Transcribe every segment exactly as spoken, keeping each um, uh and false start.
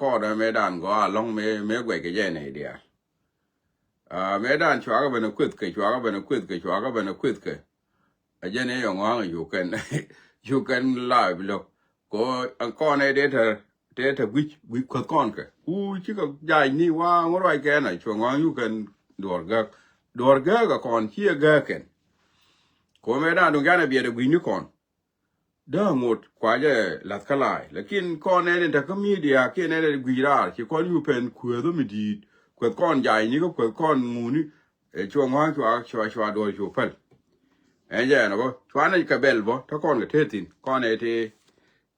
kɔɔr ɛ mëëdan gɔaa ɛlɔ̱ŋ mëë, mëë guɛc kɛ jɛ nɛy diaal. Aa, mëëdan cuakä ben ɛ kueth kɛ, cuakä ben ɛ kueth kɛ, cuakä ben ɛ kueth kɛ. Ɛ jɛn ɛ yɛ ŋɔaŋ, you can, you can live lo̱k. Kɔ kɔn ɛ dee tɛ, dee tɛ guic, guic kueth kɔn kɛ. Ku cikɛ jac ni wa ŋuɔ̱t ruac kɛ na cuɛ ŋɔaŋ, you can duɔr gäk. Duɔr gäk ɛ kɔn ci ɛ gäk kɛn. Kɔ mëëdan duŋ canɛ biɛt ɛ guic ni kɔn. Dee ŋot kua jɛ lath kä la̱a̱c. Lakin kɔn nɛn in te kä media kiɛ nɛn in guic raar, ci kɔn yu pɛn kueeth mi di̱i̱t. Kueth kɔn jay ni kä kueth kɔn ŋuni. Ɛ cua ŋɔ̱a̱ŋ cua, cua, cua duɔl cu päl. Ɛn jɛ ɛn ɛ bä cuanɛ kɛ bɛl bä te kɔn kɛ te thi̱n. Kɔn ɛ te,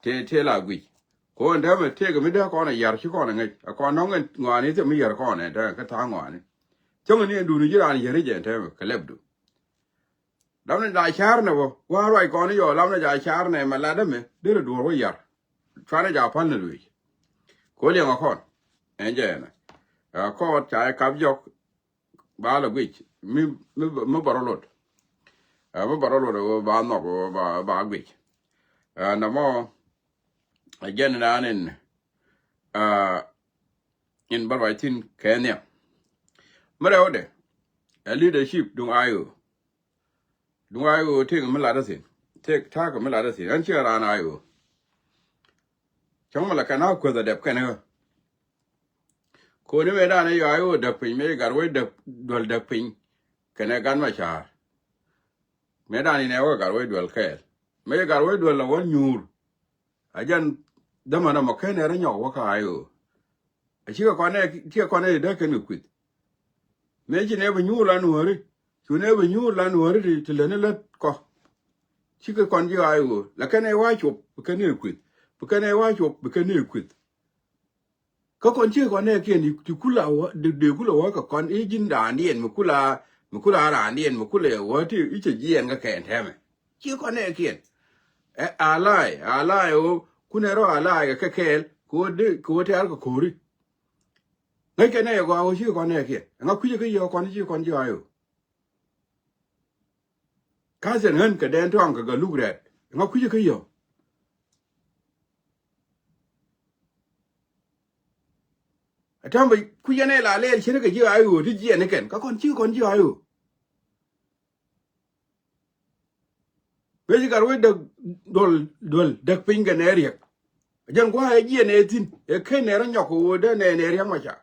te, te la guic. Kɔn te mɛ tëëkɛ mi dee kɔn ɛ yar ci kɔn ɛ ŋäc. Ɛ kɔn nɔŋ ɛn ŋɔaani thil mi yar kɔn ɛ te kä tha̱a̱ŋ ŋɔaani. Cäŋ ni ɛn duuni ji̱ raan yäri jɛ ɛn te mɛ kɛ lɛpdu. Lamnɛ ja ca̱r nɛ bä, gua̱a̱r ruac kɔn i̱ yɔ, lamnɛ ja ca̱r nɛ mɛ lat ɛmɛ, derɛ duɔ̱ɔ̱r wä yar. Cuanɛ ja pa̱l nɛ luec. Kɛ wä liɛŋ ɛ kɔn. Ɛn jɛ ɛnɛ. Ɛ kɔɔt ca jɛ kap jɔk, ba lɛ guic. Mi, mi, mi bɛ rɔ lot. Ɛ, mi bɛ rɔ lot ɛ wä ba nhɔk ɛ wä ba, ba guic. Ɛ, nɔmɔ, ɛ jɛn naan in, ɛ, in bä ruac thi̱n kɛ nhiam. Mi rɛwdɛ, ɛ leadership duŋ I O. Duŋ I O tëëkɛ mi lat ɛ thi̱n. Tëëk ta̱a̱kɛ mi lat ɛ thi̱n. Ɣän ciɛ raan I O. Cäŋ mi la kɛn a kueth a dɛp kɛn ɣä. Koni mëëdan ɛ yɔ I O däk piny, mëë gat wec däk, duel däk piny. Kɛnɛ gat ma ca̱a̱r. Mëëdan in ɛ wä gat wec duel kɛɛl. Mëë gat wec duel la wä nyuur. A jɛn dämän ɛmɔ ken ɛ rɔ nyɔk wä kä I O. A cikɛ kɔn ɛ, cikɛ kɔn ɛ dee kɛn kɛ kuith. Mëë ci nɛ bi nyuur la nuɔ̱ɔ̱ri. Cu nɛ bi nyuur la nuɔ̱ɔ̱ri ti, ti lät ni lät kɔ. Cikɛ kɔn ji̱ I O. La kɛn ɛ wa cop, bi kɛn ɛ kuith. Bi kɛn ɛ wa cop, bi kɛn ɛ kuith. Kä kɔn cikɛ kɔn nɛɛkiɛn ti kula wä, dee, dee kula wä kɛ kɔn i̱ ji̱n raandiɛn mi kula, mi kula raandiɛn mi kula wä ti i̱ cɛ jiɛn kä kɛn tɛmɛ. Cikɛ kɔn nɛɛkiɛn. Ɛ alay, alay ɣöö kunɛ rɔ alay kɛ kɛ kɛɛl kɛ ɣöö dee, kɛ ɣöö tɛ̈r kɛ ko̱ri. Ŋäc kɛ nɛy ɛ gɔaa ɣöö cikɛ kɔn nɛɛkiɛn. Ɛŋa kui̱cɛ kä yɛ kɔn cikɛ kɔn ji̱ I O. Ka̱thɛn ɣän kɛ dɛn tɔ̱a̱ŋ kɛ gɛ luk rɛɛt. Ɛŋa kui̱cɛ kä yɛ. Ɛ täämɛ kui̱cɛ nɛy la lɛɛl ce̱tkɛ ji̱ I O ti jiɛɛn ni kɛn. Kä kɔn cikɛ kɔn ji̱ I O. Mëë ci gat wec däk duɔl, duɔl däk piny kɛ nɛy riɛk. Jɛn gua̱a̱ ɛ jiɛɛn ɛ thi̱n. Ɛ ken nɛy rɔ nyɔk kɛ ɣöö dee nɛy nɛy riɛk ma ca.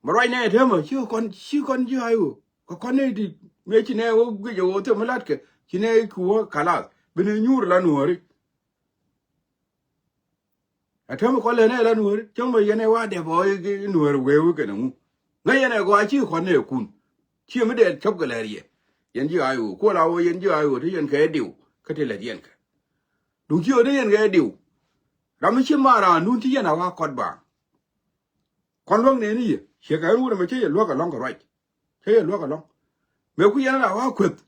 Mɛ ruac nɛ täämɛ ci kɔn, ci kɔn ji̱ I O. Kɛ kɔn nɛ ti mëë ci nɛ wä guic ɛ wä thil mi latkɛ ci nɛ ki wä kalath. Bi nɛ nyuur la nuɔ̱ɔ̱ri. Ɛ täämɛ kɔn lɛ nɛ la nuɔ̱ɔ̱ri cäŋ mɛ yɛn ɛ wa dɛp ɔ i̱ nuɔ̱ɔ̱ri wee wee kɛn ɛŋu. Ŋäc yɛn ɛ gɔaa ci kɔn nɛ kun. Ci mi dɛɛ cɔp kɛ lɛr yɛ. Yɛn ji̱ I O kuɔl a wä yɛn ji̱ I O ti yɛn kɛ diw kä ti lɛt yɛn kɛ. Duŋ ci ɣöö dee yɛn kɛ diw. Ram mi ci ma raandun ci yɛn a wa kɔt baaŋ. Kɔn luäk nɛɛni yɛ ciɛ kɛ ɣän wut ɛmɛ cä yɛ luäk ɛlɔ̱ŋ kɛ ruac. Cä yɛ luäk ɛlɔ̱ŋ. Mëë ku yɛn ɛ la wa kueth.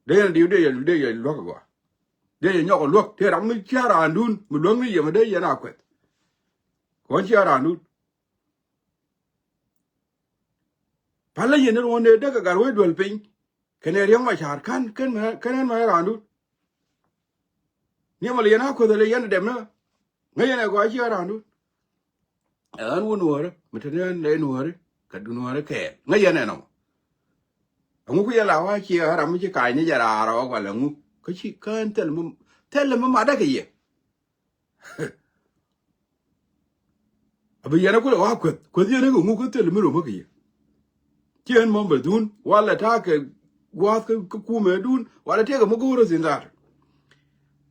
Dee yɛn diw dee yɛ, dee yɛ luäk ɛ gɔaa. Dee yɛ nyɔk ɛ luäk tëë ram mi cia raandun mi luäk ni yɛ mɛ dee yɛn a kueth. Kɔn cia raandun. Palä yɛn ni ruɔ̱n dee däk kɛ gat wec duel piny. Kɛnɛ Riɛk Macar ka̱n, kɛn mɛ, kɛn ɛn mɛ raandun. Ni ɛmɔ lɛ yɛn a kueth lɛ yɛn dɛm ni. Ŋäc yɛn ɛ gɔaa ci raandun. Ɛ ɣän wä nuɔ̱ɔ̱rä mi te ni ɣän ɛ nuɔ̱ɔ̱rä. Kɛ du nuɔ̱ɔ̱rä kɛɛl ŋäc yɛn ɛnɔ. Ɛŋu ku yɛ la wa ci ɣän ram mi ci ka̱ny ni jɛ raar ɔ wala ŋu. Kä ci kään thil mi, thil mi matdä kɛ yɛ. A bi yɛn a kulɛ wa kueth, kueth yɛn a kɛ ŋuk kä thil mi rom a kɛ yɛ. Ci ɛn mɔm bɛ dhun wala ta̱a̱ kɛ gua̱a̱th kä, kä kumɛ dhun wala tëëkɛ mi go̱o̱r a thin dhaat.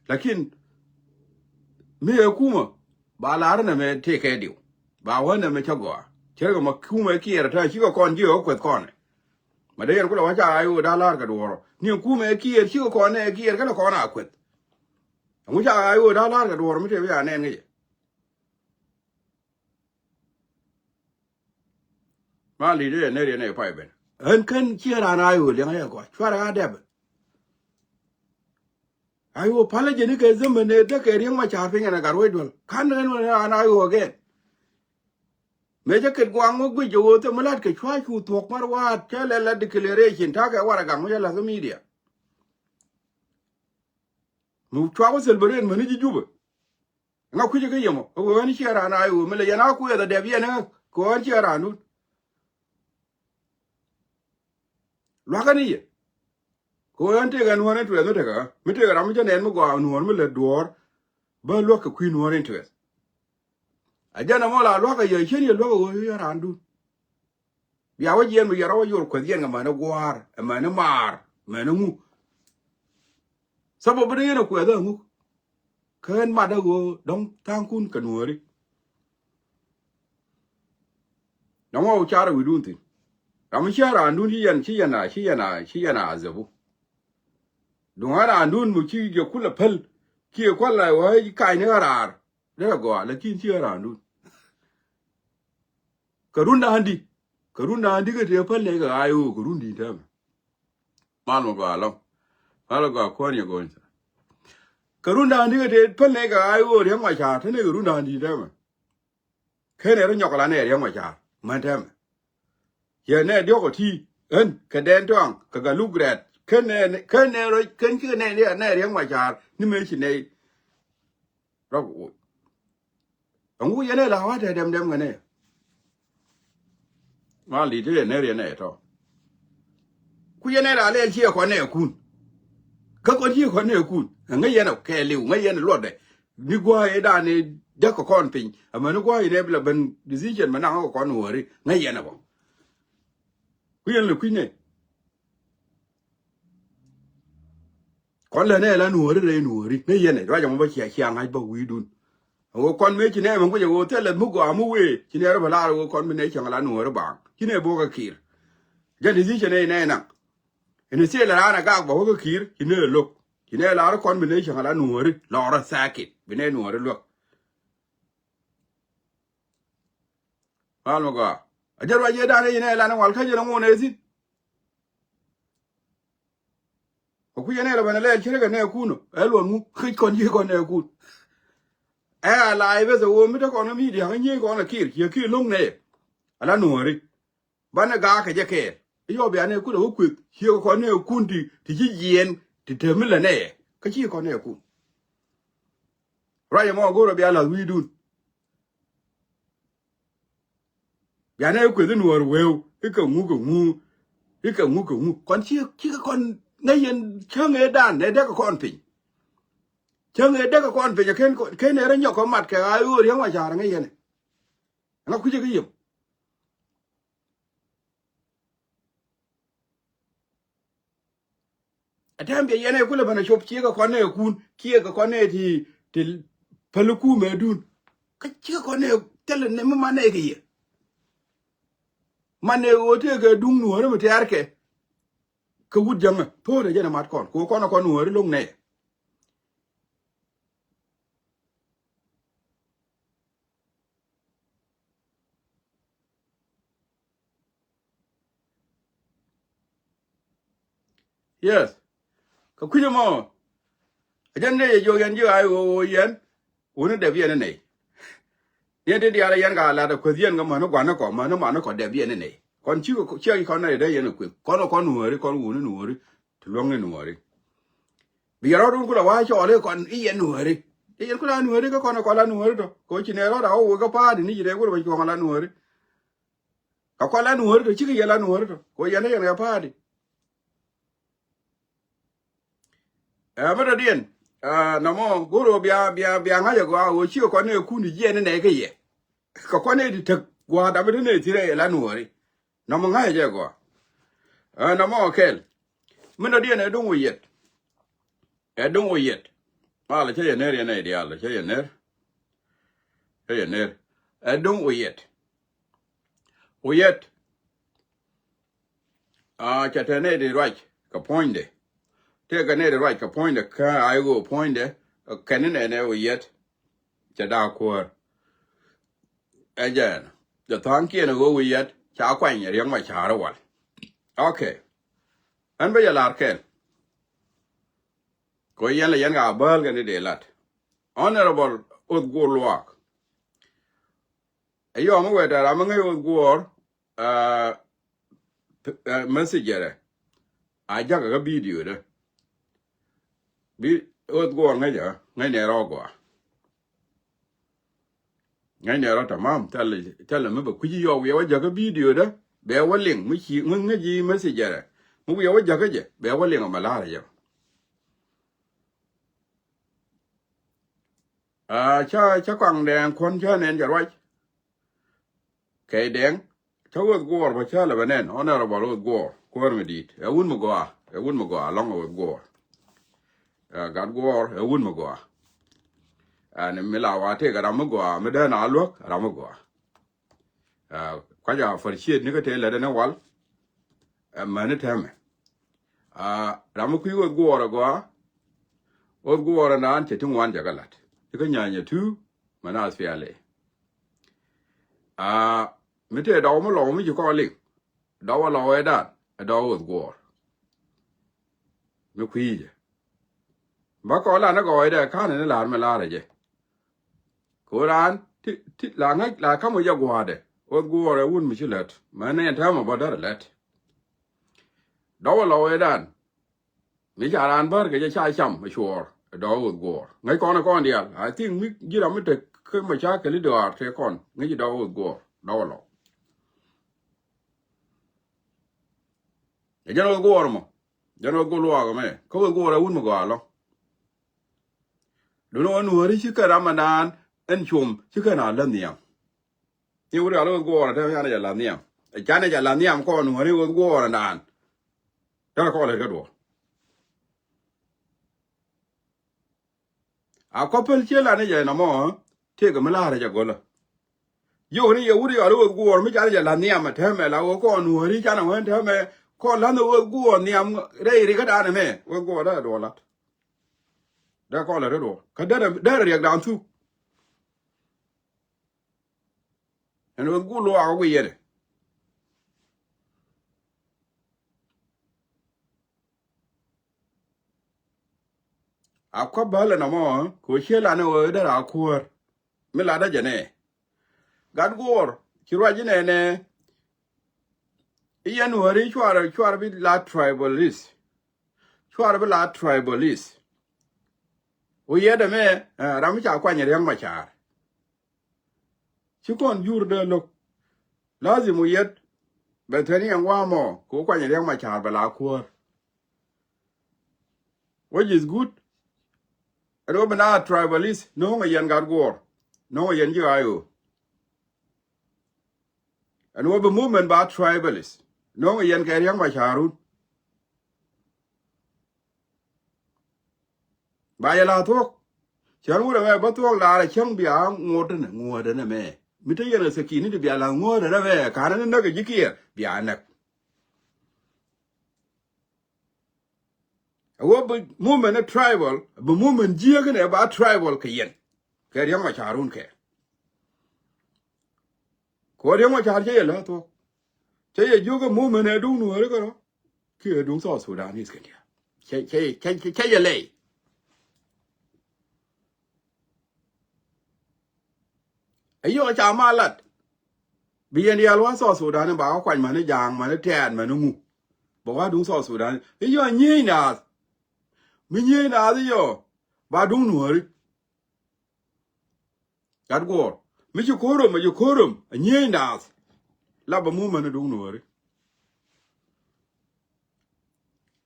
Lakin mi ɛ kumä ba lar nɛ mɛ tëëkɛ diw ba wä nɛ mɛ cä gɔaa. Cɛ kɛ ma kumɛ kiɛɛr ta̱a̱ cikɛ kɔn jiɛ ɣä kueth kɔnɛ. Ma dee yɛn kulɛ wa ca ɣa̱c ɣöö da̱a̱ la̱r kɛ duɔ̱ɔ̱rɔ ni kumɛ kiɛɛr cikɛ kɔn nɛ kiɛɛr kɛnɛ kɔn a kueth. Ɛŋu ca ɣa̱c ɣöö da̱a̱ la̱r kɛ duɔ̱ɔ̱rɔ mi tëë bi a nɛn ŋäcɛ. Ma li̱t ɛ nɛr yɛn ɛ pay ben. Ɣän kän ciɛ raan a ɣöö liɛŋ ɛ gɔaa cuarɛ a dɛpɛ. A ɣöö palä jɛn ikɛ dhämɛ nɛ däkɛ Riɛk Macar piny ɛn a gat wec duel ka̱n ɣän ɣän raan a ɣöö gɛn. Mëë cä ket guaŋ wä guic jɛ ɣöö thil mi la̱t kɛ cua cu thuɔ̱k mär wa̱a̱t cä lɛ la declaration ta̱kɛ warɛ gaŋ wä cä la̱th kä media. Mi cua wä celebrate mäni ji̱ Jubɛ. Ŋa kui̱cä kä yɛmɔ ɛ ɣöö ɣän ciɛ raan a ɣöö mi lɛ yɛn a kuɛth a dɛp yɛn ɛ ɣä kɛ ɣöö ɣän ciɛ raandun. Luakä ni yɛ kɛ ɣöö ɣän tëëkɛ nuɔ̱ɔ̱r in tuɛth mi tekɛ ɣä mi tëëkɛ ram mi cä nɛn mi gɔaa nuɔ̱ɔ̱r mi lät duɔ̱ɔ̱r. Bä luäk kɛ kui̱ nuɔ̱ɔ̱r in tuɛth. A jɛn ɛmɔ la luakä yɛ cien yɛ luäk ɛ ɣöö yɛ raandun. Bia wä jiɛn mi yɛr wä yor kuɛth yɛn kɛ mɛn ɛ gua̱a̱r ɛ mɛn ɛ maar mɛn ɛ ŋu. Sabab bi ni yɛn ɛ kuɛth ɛ ŋu. Kä ɣän mat ɛ ɣöö dɔ̱ŋ tha̱a̱ŋkun kɛ nuɔ̱ɔ̱ri. Dɔ̱ŋ wä wä car ɛ wi̱dun thi̱n. Ram mi ciɛ raandun ci yɛn ci yɛn a ci yɛn a ci yɛn a azɛbu. Duŋ ɣän raandun mi ci jɛ kulɛ päl kiɛ kual la wä ka̱ny ni ɣä raar. Dee rɛ gɔaa lakin ci ɣän raandun. Kɛ rundandi kɛ rundandi kɛ tëë päl nɛy kɛ ɣa̱a̱c ɣöö kɛ rundi täämɛ. Mal mɛ gɔaa lɔ̱ŋ mal mɛ gɔaa kuɔ̱n yɛ go̱o̱ny. Kɛ rundandi kɛ tëë päl nɛy kɛ ɣa̱a̱c ɣöö Riɛk Macar te nɛy kɛ rundandi täämɛ. Ken ɛ rɔ nyɔk la nɛ Riɛk Macar män täämɛ. Yɛ nɛ diɔ̱k ɔ ti ɣän kɛ Dɛn Tɔaŋ kɛ Galuk Rɛt ken nɛ ken nɛ rɔ ken cikɛ nɛ nɛ Riɛk Macar ni mëë ci nɛy. Rɔk woc. Ɛŋu yɛn ɛ la wa̱tɛ dɛm dɛm kɛ nɛ. Mal di̱t ti yɛn ɛ riɛn ɛ tɔ. Ku yɛn ɛ la lɛl ciɛ kɔn nɛ kun. Kä kɔn ciɛ kɔn nɛ kun ɛ ŋäc yɛn ɛ kɛɛliw ŋäc yɛn ɛ luɔtdɛ. Ni gua̱a̱c ëëdan ëë däk kɛ kɔn piny amäni gua̱a̱c ëëdan ëë bi la ben decision mɛ naŋ kɛ kɔn nuɔ̱ɔ̱ri ŋäc yɛn ɛ bɔ. Ku yɛn lɛ kui̱ nɛ. Kɔn lɛ nɛ la nuɔ̱ɔ̱ri rɛy nuɔ̱ɔ̱ri ŋäc yɛn ɛ ruac ɛmɔ bä cia cia ŋa̱c bä wi̱i̱dun. Ɣöö kɔn mëë ci nɛ mɛ guic ɛ ɣöö thilɛ mi gɔaa mi wëë ci nɛ rɔ bä laar ɣöö kɔn mi nɛ cäŋ la nuɔ̱ɔ̱ri baaŋ ci nɛ bo̱o̱k ɛ ki̱i̱r. Jɛn decision ɛ nɛ naŋ. Ɛn ɛ thilɛ raan ɛ gak bä wä kä ki̱i̱r ci nɛ lo̱k ci nɛ laar kɔn bi nɛ cäŋ la nuɔ̱ɔ̱ri lɔɔrä thaakit bi nɛ nuɔ̱ɔ̱ri luäk. Mal mɛ gɔaa a jɛ ruac yɛ dan ɛ ci nɛ lan ɛ wal kä jɛn ɛ ŋun ɛ thi̱n. Kä kui̱ ɛn ɛ lɛ bɛn ɛ lɛɛl ce̱tkɛ nɛɛkun ɛ luɔn ŋu ki̱c kɔn yiëë kɔn nɛɛkun. Ɛ a la̱a̱c beth ɛ ɣöö mi te kɔn kä midia kä nyiëëc kɔn ɛ kiɛɛr ciɛ kiɛɛr lo̱ŋ nɛɛ. Ala nuɔ̱ɔ̱ri banɛ gaak kɛ jɛ kɛɛl. I̱ yɔɔ bia nɛɛkun ɛ wä kueth ciɛ kɔn nɛɛkun ti ti ci jiɛɛn ti te mi lɛ nɛɛ kä ciɛ kɔn nɛɛkun. Ruac ɛmɔ go̱o̱rä bia la̱th wi̱i̱dun. Bianɛ i̱ kueth i̱ nuɔ̱ɔ̱r weu i̱ kɛ ŋu kɛ ŋu i̱ kɛ ŋu kɛ ŋu kɔn ci ci kɛ kɔn ŋä yɛn cäŋ ëëdan ëë däk kɛ kɔn piny. Cäŋ ëë däk kɛ kɔn piny ken ken ëë rɔ nyɔk kɛ mat kɛ ɣa̱a̱ i̱ ɣöö Riɛk Macar ŋä yɛn ɛ ŋä kui̱cä kä yiem. Ɛ tɛm biɛ yɛn ɛ kulɛ ben ɛ cop ciek kɛ kɔn nɛɛkun kiɛ kɛ kɔn nɛɛ ti ti päl kumɛdun. Kä ciek kɛ kɔn nɛɛ thilɛ nɛ mi man nɛɛ kɛ yɛ. Man nɛɛ ɣöö tëëkɛ duŋ nuɔ̱ɔ̱ri mi tɛ̈rkɛ. Kɛ wut jäŋä tho̱o̱dɛ jɛn ɛ mat kɔn kɛ ɣöö kɔn ɛ kɔn nuɔ̱ɔ̱ri lo̱ŋ nɛɛ. Yes. Kɛ kui̱c ɛmɔ ɛ jɛn dee yɛ jiök yɛn ji̱ ɣaac ɣöö ɣöö yɛn wuni dɛp yɛn ɛ nɛy. Yɛn ti diaal ɛ yɛn ka lat ɛ kueth yɛn kɛ mäni gua̱ni kɔ mäni mani kɔ dɛp yɛn ɛ nɛy. Kɔn cikɛ ciɛ kɔn nɛy dee yɛn ɛ kueth kɔn ɛ kɔn nuɔ̱ɔ̱ri kɔn wuni nuɔ̱ɔ̱ri ti luäŋ ni nuɔ̱ɔ̱ri. Bi yɛ rɔɔdun kulɛ wa̱a̱ cɔɔl i̱ kɔn i̱ yɛn nuääri. I̱ yɛn kulɛ a nuääri kä kɔn ɛ kɔn la nuääri tɔ kɛ ɣöö ci nɛɛ rɔɔd a wä wek kä pa̱a̱t in i̱ ci rɛy wur bä ci kɔn la nuääri. Kɛ kɔn la nuääri tɔ cikɛ yɛ la nuääri tɔ kɛ ɣöö yɛn ɛ yɛn kɛ pa̱a̱t in. Ɛ mi dɔ̱diɛn ɛ nɔmɔ go̱r ɣöö bia bia bia ŋa̱c ɛ gɔaa ɣöö cikɛ kɔn nɛɛ kun i̱ jiɛn inɛ kɛ yɛ. Kɛ kɔn nɛɛ ti tek gua̱a̱r dap in te nɛɛ thirɛ yɛ la nuääri. Nɔmɔ ŋa̱cä jɛ gɔaa. Ɛ nɔmɔ kɛl. Min dɔ̱diɛn ɛ duŋ wi̱i̱ yɛt. Ɛ duŋ wi̱i̱ yɛt. Mal cä yɛ ner yɛn ɛ diaal cä yɛ ner. Cä yɛ ner. Ɛ duŋ wi̱i̱ yɛt. Wi̱i̱ yɛt. Aa cɛ te nɛy ti ruac kɛ puɔ̱nydɛ. Tëëkɛ nɛy ti ruac kɛ puɔ̱nydɛ kä a i̱ ɣöö puɔ̱nydɛ kɛn inɛnɛ wi̱i̱ yɛt. Cɛ da̱a̱ kuäär. Ɛ jɛn jɛ tha̱a̱ŋkiɛn ɛ ɣöö wi̱i̱ yɛt ca kuany Riɛk Macar i̱ wal. Ok. Ɣän bä jɛ la̱r kɛl. Kɛ ɣöö yɛn lɛ yɛn ka bääl kɛn i̱ dee lat. Honorable Oth Guɔr Luaak. Ɛ yɔm i̱ wɛɛt ɛ ram mi ŋäc Oth Guɔr. Aa, messenger ɛ a jakä kä video dä. Bi Oth Guɔr ŋäc ɛ ŋäc nɛ rɔɔk gɔaa. Ŋäcnɛ rɔ tamam, thilɛ, thilɛ mi bɛ kui̱ci yɔk wiɛ wä jäkä video dä. Bɛ wä liŋ mi ci ŋäc, ŋäc ji̱ message rɛ. Mi wiɛ wä jäkä jɛ bɛ wä liŋ ɔ mɛ la̱rä jɛ. Aa, ca, ca kɔaŋ dɛɛŋ kuɔn ca nɛn jɛ ruac. Kɛy dɛŋ, ca Ɣöth Guɔɔr bä cä lɛ bɛ nɛn, Honorable Ɣöth Guɔɔr, kuäär mi di̱i̱t. Ɛ wun mi gɔaa, ɛ wun mi gɔaa, lɔ̱ŋ ɛ Ɣöth Guɔɔr. Ɛ Gat Guɔɔr, ɛ wun mi gɔaa. Ɛn mi la wa tëëk ɛ ram mi gɔaa, mi dee na luäk, ɛ ram mi gɔaa. Ɛ, kuac a appreciate ni kä tëë lät ɛn ɛ wal, ɛ, mäni tɛmɛ. Ɛ, ram mi kui̱ Ɣöth Guɔɔr ɛ gɔaa, Ɣöth Guɔɔr ɛn daan cɛ ti ŋuan jɛ kä la̱t. Ti kä nyanyɛ tu, mɛ na thialɛ. Aa, mi tëë dɔw mi lɔw mi ci kɔn liŋ. Dɔw a lɔw ɛ dan ɛ dɔw Ɣöth Guɔɔr. Mi kui̱ jɛ. Bä kɔn lan ɛ gɔɔydɛ ka̱n ni la̱r mi la̱rä jɛ. Kɛ ɣöö raan ti, ti la ŋäc la ka̱m ɣöö jɛ gua̱a̱dɛ. Ɣöth Guɔɔr ɛ wun mi ci lät. Mɛ nɛn täämɛ bä därɛ lät. Dɔw a lɔw ɛ dan. Mi ca raan bär kɛ jɛ ca cam ɛ cuɔɔr ɛ dɔw Ɣöth Guɔɔr. Ŋäc kɔn ɛ kɔn diaal. I think mi ji̱ ram mi te kä mɛ ca kɛ li dɔaar te kɔn. Ŋäc dɔw Ɣöth Guɔɔr. Dɔw a lɔw. Ɛ jɛn Ɣöth Guɔɔr mɔ. Jɛn Ɣöth Guɔɔr luaak mɛ. Kä Ɣöth Guɔɔr ɛ wun mi gɔaa lɔ. Duundɛ ɣöö nuääri ci kɛn ram ɛnaan ɛn com ci kɛn a läth nhiam. Ni wut ɣal Ɣöth Guɔɔr ɛ te canɛ jɛ la̱th nhiam. Ɛ canɛ jɛ la̱th nhiam kɔn nuääri Ɣöth Guɔɔr ɛnaan. Tɛrɛ kɔn lät kä duɔ̱ɔ̱r. A kɔpɛl cië lan ni jɛ nɔmɔ, tëëkɛ mi la̱rä jɛ gölä. Yio̱k ni yɛ wut yɔal i̱ Ɣöth Guɔɔr mi canɛ jɛ la̱th nhiam ɛ täämɛ la ɣöö kɔn nuääri canɛ ɣän täämɛ, kɔn la̱th ni Ɣöth Guɔɔr nhiam rɛy rikädan ɛmɛ, Ɣöth Guɔɔr dee duɔl la̱t. Dee kɔn lät i̱ duɔl. Kä derɛ, derɛ riɛkdan thuk. Ɛn Ɣöth Guɔɔr luaak ɛ guiyɛnɛ. A kua̱p bä lɛ nɔmɔ, kɛ ɣöö cië lan ni ɣöö derɛ a kuäär. Mi latdä jɛ nɛ. Gat Guɔɔr, ci ruac inɛnɛ. I̱ yɛn nuääri cuarɛ, cuarɛ bi la tribalist. Cuarɛ bi la tribalist. Ɣöö yɛt ɛmɛ, ɛ, ram mi ca kuany Riɛk Macar. Ci kɔn jur dee lo̱k. Lazim ɣöö yɛt bɛ thɛn yɛn wa̱a̱ mɔ kɛ ɣöö kuany Riɛk Macar bɛ la kuäär. Which is good. Ɛn ɣöö bi na tribalist, no̱o̱ŋ ɛ yɛn Gat Guɔɔr. No̱o̱ŋ ɛ yɛn ji̱ I O. Ɛn ɣöö bi movement ba tribalist. No̱o̱ŋ ɛ yɛn kɛ Riɛk Macarun. Ba yɛ la thuɔ̱k. Cän wurɛ mɛ bä thuɔ̱k laarɛ cäŋ bia ŋuɔ̱t ɛnɛ, ŋuɔ̱t ɛnɛ mɛ. Mi te yɛn ɛ security bia la ŋuɔ̱t ɛnɛ mɛ. Ka̱n ɛn näk ɛ ji̱ kiɛ bia näk. Ɛ wä bi movement ni tribal, bi movement jiäk ɛnɛ ba tribal kɛ yɛn. Kɛ Riɛk Macarun kɛ. Kɛ ɣöö Riɛk Macar cä yɛ lä thuɔ̱k. Cä yɛ jiök ɛ movement ɛ duŋ nuääri kärɔ̱. Kiɛ duŋ South Sudanese kɛn diaal. Cä, cä, cä, cä, cä yɛ lɛy. Ɛ yɔ ca ma lat. Bi yɛn diaal wa South Sudan ba wa kuany mani ja̱a̱ŋ, mani tɛɛt, mani ŋu. Ba wa duŋ South Sudan. Ɛ yɔ nyiey naath. Mi nyiey naath ɛ yɔ. Ba duŋ nuääri. Gat Guɔɔr. Mi ci ko̱r rom, mi ci ko̱r rom, a nyiey naath. Lap a mumän a duŋ nuääri.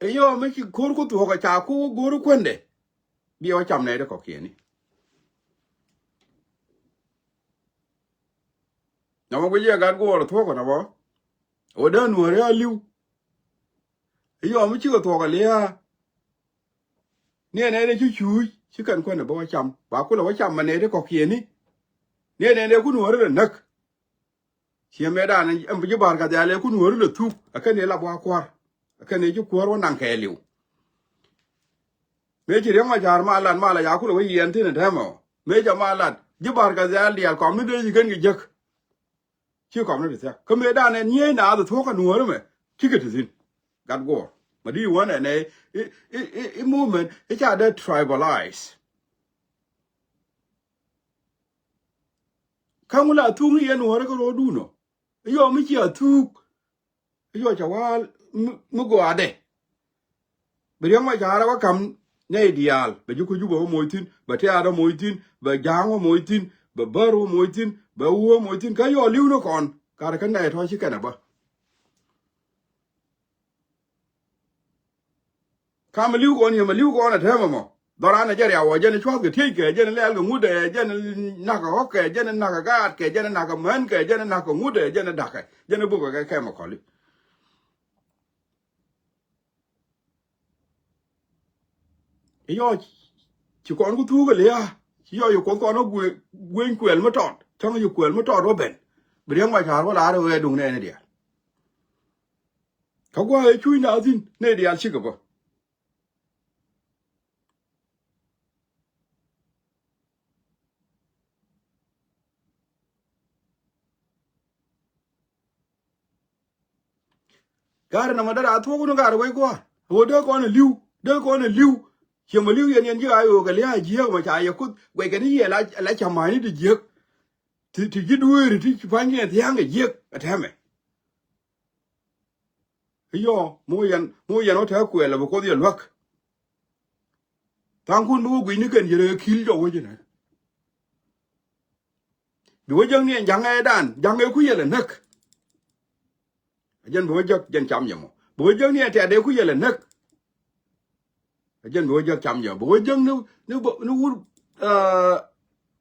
Ɛ yɔ mi ci ko̱r ku thuɔ̱k a ca ku go̱r kuändɛ. Bi ɔ cam nɛy ti kɔ̱kiɛni. Nɔmɔ guic yɛ Gat Guɔɔr thuɔ̱k ɔ nɔmɔ. Ɛ wä dee nuääri a li̱w. Ɛ yɔ mi cikɛ thuɔ̱k a liaa. Ni ɛn ɛn ɛ ci cuuc, ci kɛn kuändɛ bä wä cam. Ba kulɛ wä cam mɛ nɛy ti kɔ̱kiɛni. Ni ɛn ɛn ɛ kun wä ri lɛ näk. Ciɛ mɛtdan ɛn bi ji̱ Ba̱r Kadhial ɛ kun wä ri lɛ thuk. Ɛ kɛn ɛ lap wa kua̱r. Ɛ kɛn ɛ ci kuäär wä naŋ kɛɛliw. Mëë ci Riɛk Macar ma lat ma la ya kulɛ wä yiɛn thi̱n ɛ tɛmɛ ɔ. Mëë ca ma lat. Ji̱ Ba̱r Kadhial diaal kɔm ni dee ci kɛn kɛ jek. Ci kɔm ni ti thiak. Kä mëëdan ɛn nyiey naath thuɔ̱k ɛ nuääri mɛ. Cikɛ ti thi̱n. Gat Guɔɔr. Ma di wän ɛn ɛ i, i, i, i movement i̱ ca dee tribalize. Kä ŋu la thuk ni yɛn nuääri kä ro̱o̱dun ɔ. I̱ yɔ mi ci a thuk. I̱ yɔ ca wa̱a̱ mi, mi gɔaadɛ. Bi Riɛk Macar a wä ka̱m nɛy diaal. Bɛ ji̱ ku Jubɛ wä moc thi̱n. Bɛ Tiaat wä moc thi̱n. Bɛ Ja̱a̱ŋ wä moc thi̱n. bɛ bär wä moc thi̱n, bɛ wä moc thi̱n. Kä yɔ li̱w ni kɔn, karɛ kä nɛy tɔ̱ ci kɛn ɛ bä. Kam li̱w kɔn yɛ mɛ li̱w kɔn ɛ tɛmɛ mɔ. Dhɔran ɛ jɛ riaw ɔ, jɛn cua̱th kɛ tiec kɛ, jɛn lɛl kɛ ŋut ɛ, jɛn nak kɛ ɣɔk kɛ, jɛn nak kɛ gaat kɛ, jɛn nak kɛ män kɛ, jɛn nak kɛ ŋut ɛ, jɛn dakɛ, jɛn bukɛ kɛ kɛmɛ kɔli. Iyɔ ci kɔn ku thuk ɛ lia̱a̱, ci yɔ yi kuoth kɔn ɛ gueny kuɛl mi tɔt, cäŋ yi kuɛl mi tɔt wä ben. Bi Riɛk Macar wä la̱r ɛ wee duŋ nɛɛni diaal. Kä gua̱a̱ ëë cuc naath thi̱n nɛy diaal cikɛ bä. Ga̱r nɔmɔ dee raa thuɔ̱k wun ga̱r wec gua̱a̱r. Ɣöö dee kɔn ɛ li̱w, dee kɔn ɛ li̱w. Ciɛ mɔ li̱w yɛn yɛn ji̱ ɣaac ɣöö kɛ lia̱a̱ jiääk mɔ ca yɛ kuth guɛckɛ ni yɛ la, la camani ti jiääk. Ti, ti ji̱ dueeri ti ci pa̱nykiɛn thia̱a̱ŋ kɛ jiääk ɛ tɛmɛ. Iyɔ, mi wä yɛn, mi wä yɛn wä te kuɛl ɛ bi Kuoth yɛ luäk. Tha̱a̱ŋkun bi wä guic ni kɛn yɛ rɛ ki̱l jɔk wä ji̱n ɛ. Bi wä jäŋni ɛn ja̱ŋ ɛ dan, ja̱ŋ ɛ ku yɛl ɛ näk. Ɛ jɛn bi wä jäk jɛn cam yɛ mɔ. Bi wä jäŋni ɛn tɛ̈t ɛ ku yɛl ɛ näk. Ɛ jɛn bi wä jäk cam jɛ bi wä jäŋ ni, ni, ni wut, uh,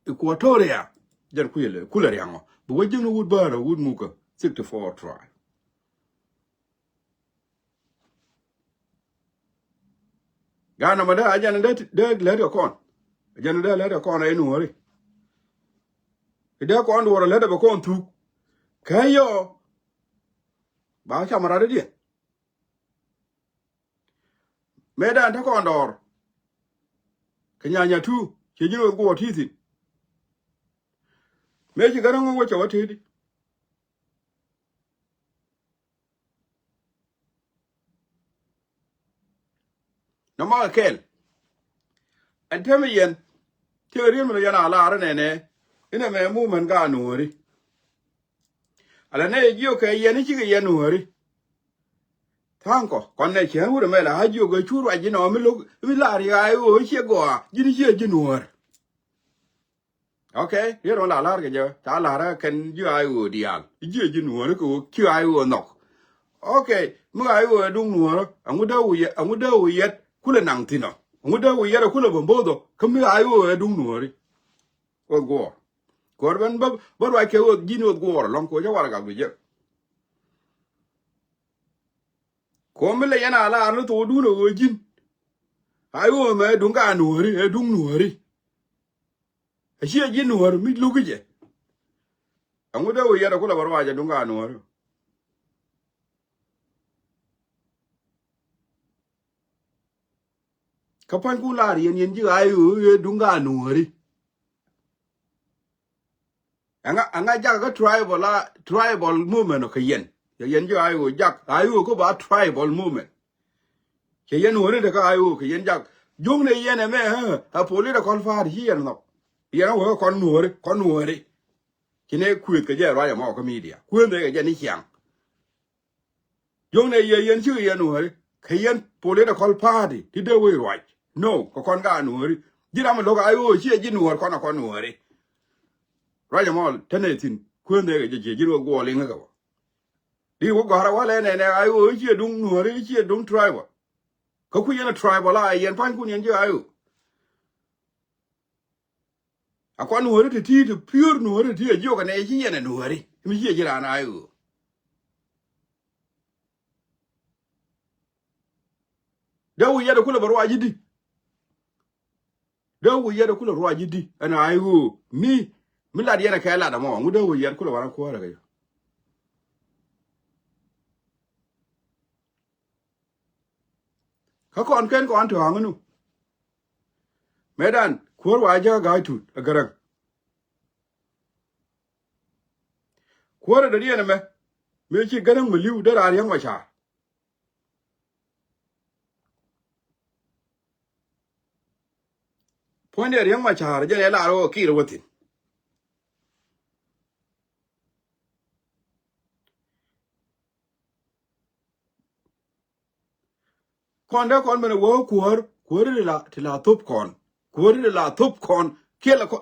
Equatoria. Jɛn kuilɛ, kulɛ riaŋɔ. Bi wä jäŋ ni wut bäärä, wut mukä, sixty-four tribe. Gaa nɔmɔ dee a jɛn dee, dee lät kɛ kɔn. A jɛn dee lät kɛ kɔn a inuɔri. Dee kɔn duɔrɔ lät a bɛ kɔn thuk. Kɛ yɔ. Ba cam rat diɛn. Mëëdan te kɔn dɔɔr. Kɛ nyanya tu, ciɛ ji̱n weth guɔ ti thi̱n. Mëë ci gärä ŋuŋ wä cɛ wä tëëdi. Nɔmɔ kɛ kɛl. Ɛn täämɛ yɛn, tëë riet mi lɔ yɛn a lar nɛnɛ, inɛ mɛ mumɛn ka nuɔ̱ɔ̱ri. Ala nɛ jiök kɛ yɛn i̱ cikɛ yɛn nuɔ̱ɔ̱ri. Tha̱a̱ŋ kɔ, kɔn nɛ cäŋ wut ɛmɛ la a jiök kɛ cu ruac ji̱n ɔ mi lo̱k, mi lar ya i̱ ɣöö i̱ ciɛ gɔaa, ji̱n i̱ ciɛ ji̱ nuɔ̱ɔ̱r. Okay, riet ɣän la la̱r kɛ jɛ, ca la̱r ɛ kɛn ji̱ a i̱ ɣöö diaal. I̱ jiɛ ji̱ nuɔ̱ɔ̱ri kɛ ɣöö ci a i̱ ɣöö nhɔk. Okay, mi a i̱ ɣöö ɛ duŋ nuɔ̱ɔ̱ri, ɛŋu dee wä yɛ, ɛŋu dee wä yɛt, kulɛ naŋ thi̱n ɔ. Ɛŋu dee wä yɛt ɛ kulɛ bä bo̱o̱th ɔ, kä mi a i̱ ɣöö ɛ duŋ nuɔ̱ɔ̱ri. Ɣöth guɔ̱ɔ̱r. Kuäär ben bä, bä ruac kɛ ɣöth ji̱n ɣöth guɔ̱ɔ̱r ɛlɔ̱ŋ kɛ ɣöö cä warɛgak bi jek. Kuɔ̱m mi lɛ yɛn a laar ni thokdun ɛ ɣöö ji̱n. A i̱ ɣöö mɛ duŋ ka nuɔ̱ɔ̱ri, ɛ duŋ nuɔ̱ɔ̱ri. A ciɛ ji̱ nuɔ̱ɔ̱r mi lo̱k i̱ jɛ. Ɛŋu dee wä yɛt ɛ kulɛ bä ruac ɛ duŋ ka nuɔ̱ɔ̱ri. Kä pa̱nykun lar yɛn, yɛn ji̱ ɣaac ɣöö ɣöö duŋ ka nuɔ̱ɔ̱ri. Ɛŋa, ɛŋa jakä kä tribal la, tribal movement ɔ kɛ yɛn. Yɛ yɛn ji̱ ɣaac ɣöö jak, ɣaac ɣöö kä ba tribal movement. Cɛ yɛn nuɔ̱ɔ̱ri te kä ɣaac ɣöö kɛ yɛn jak. Juŋnɛ yɛn ɛmɛ, ɛ, ɛ political party ci yɛn nhɔk. Yɛn ɛ wee kɔn nuɔ̱ɔ̱ri, kɔn nuɔ̱ɔ̱ri. Ci nɛ kuëëth kɛ jɛ ruac ɛmɔ kä media. Kuëëth nɛ kɛ jɛ ni ciaŋ. Juŋnɛ yɛ yɛn cikɛ yɛn nuɔ̱ɔ̱ri kɛ yɛn political party ti dee wec ruac. No, kɛ kɔn ka nuɔ̱ɔ̱ri. Ji̱ ram mi lo̱k a i̱ ɣöö ciɛ ji̱ nuɔ̱ɔ̱r kɔn a kɔn nuɔ̱ɔ̱ri. Ruac ɛmɔ tɛnɛ thi̱n kuëëth nɛ kɛ jɛ ciɛ ji̱n wä guɔɔl iŋä kɛ wä. Di wä gɔ̱a̱r a wä lɛ nɛnɛ a i̱ ɣöö ciɛ duŋ nuɔ̱ɔ̱ri ciɛ duŋ tribal. Kä ku yɛn a tribal a yɛn pa̱nykun yɛn ji̱ a i̱ ɣöö. A kɔn nuɔ̱ɔ̱ri ti ti ti piöör nuɔ̱ɔ̱ri ti a jiök a nɛ ci yɛn a nuɔ̱ɔ̱ri. Mi ci a ji̱ raan a i̱ ɣöö. Dee wä yɛt a kulɛ bä ruac i̱di. Dee wä yɛt a kulɛ ruac i̱di. Ɛn a i̱ ɣöö. Mi, mi lat yɛn a kɛ lat amɔ. Ŋu dee wä yɛt kulɛ wä na kuäärä kɛ jɛ. Kä kɔn ken kɔn tɔ̱a̱ŋ nu. Mëëdan, kuäär wa jɛ kä ga̱a̱c tut, ɛ gäräŋ. Kuäär ɛ dɔ̱diɛn ɛmɛ, mëë ci gäräŋ mi li̱w, dee raan Riɛk Macar. Puɔ̱nydɛ Riɛk Macar, jɛn ɛ lar ɣöö kir wä thi̱n. Kɔn dee kɔn ben ɛ wä kuäär, kuäär ti la, ti la thop kɔn. Kuäär ti la thop kɔn. Kiɛ la kɔn